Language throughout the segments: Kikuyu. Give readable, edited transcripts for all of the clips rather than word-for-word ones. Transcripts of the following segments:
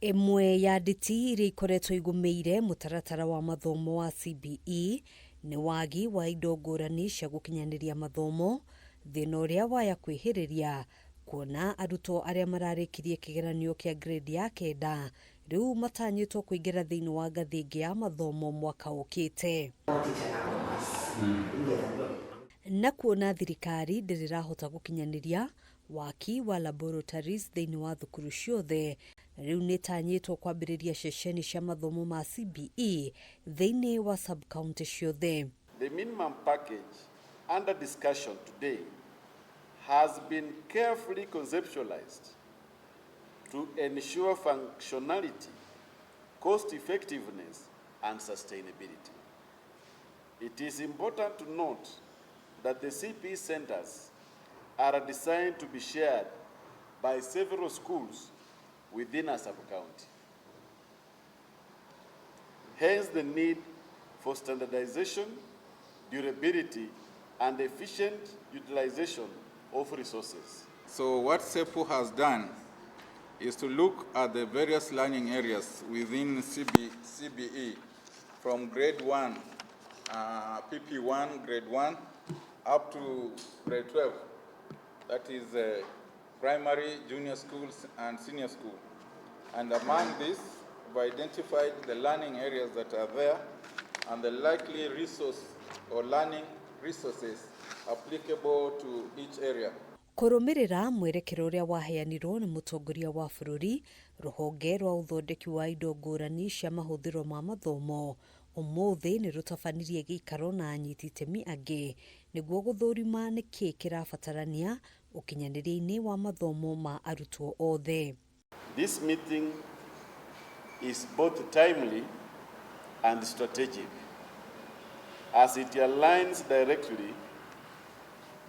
Ĩmwe ya nditi iria ikoretwo igũmĩire mũtaratara wa mathomo wa CBE nĩ wagi wa indo ngũrani cia gũkinyanĩria mathomo, thĩna ũrĩa waya kwĩhĩrĩria kuona arutwo arĩa mararĩkirie kĩgeranio kĩa grade ya kenda rĩu matanyĩtwo kũingĩra thĩinĩ wa ngathĩ ĩngĩ ya mathomo mwaka ũkĩte. Na kuona thirikari ndĩrĩ ĩrahota gũkinyanĩria waki wa laboratories thĩinĩ wa thukuru ciothe, rĩu nĩtanyĩtwo kwambĩrĩria ceceni cia mathomo ma CBE thĩinĩ wa sub-county ciothe. The minimum package under discussion today has been carefully conceptualized to ensure functionality, cost effectiveness, and sustainability. It is important to note that the CP centers are designed to be shared by several schools within a sub-county. Hence the need for standardization, durability, and efficient utilization of resources. So what CEPU has done is to look at the various learning areas within CBE from grade 1, PP1, grade 1, up to grade 12. That is primary, junior schools, and senior school. And among these, we've identified the learning areas that are there and the likely resource or learning resources applicable to each area. Kũrũmĩrĩra mwerekera ũrĩa waheanirwo nĩ mũtongoria wa bũrũri, rũhonge rwa ũthondeki wa indo ngũrani cia mahũthĩro ma mathomo ũmũthĩ nĩ rũtabanirie gĩikaro na anyiti itemi angĩ nĩguo gũthũrima nĩkĩ kĩrabatarania ũkinyanĩria-inĩ wa mathomo ma arutwo othe. This meeting is both timely and strategic, as it aligns directly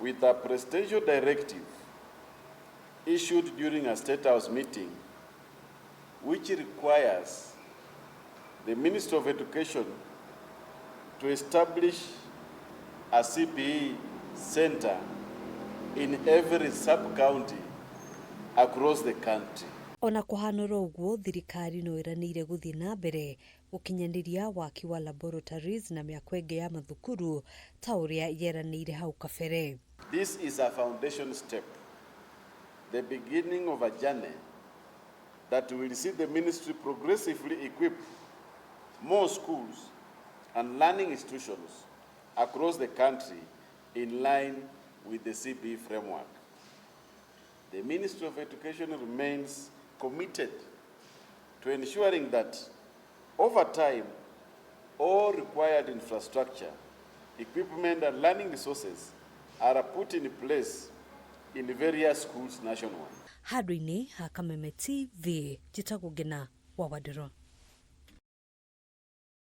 with a presidential directive issued during a State House meeting, which requires the Ministry of Education to establish a CBE center in every sub-county across the country. Ona kũhanũra ũguo, thirikari no ĩranĩire gũthiĩ na mbere gũkinyanĩria waki wa laboratories na mĩako ĩngĩ ya mathukuru ta ũrĩa yeranĩire hau kabere. This is a foundation step, the beginning of a journey that will see the ministry progressively equip more schools and learning institutions across the country in line with the CBE framework. The Ministry of Education remains committed to ensuring that over time, all required infrastructure, equipment, and learning resources are put in place in various schools nationwide. Handũ-inĩ ha Kameme TV, njĩtagwo Ngina wa Wandĩrũ.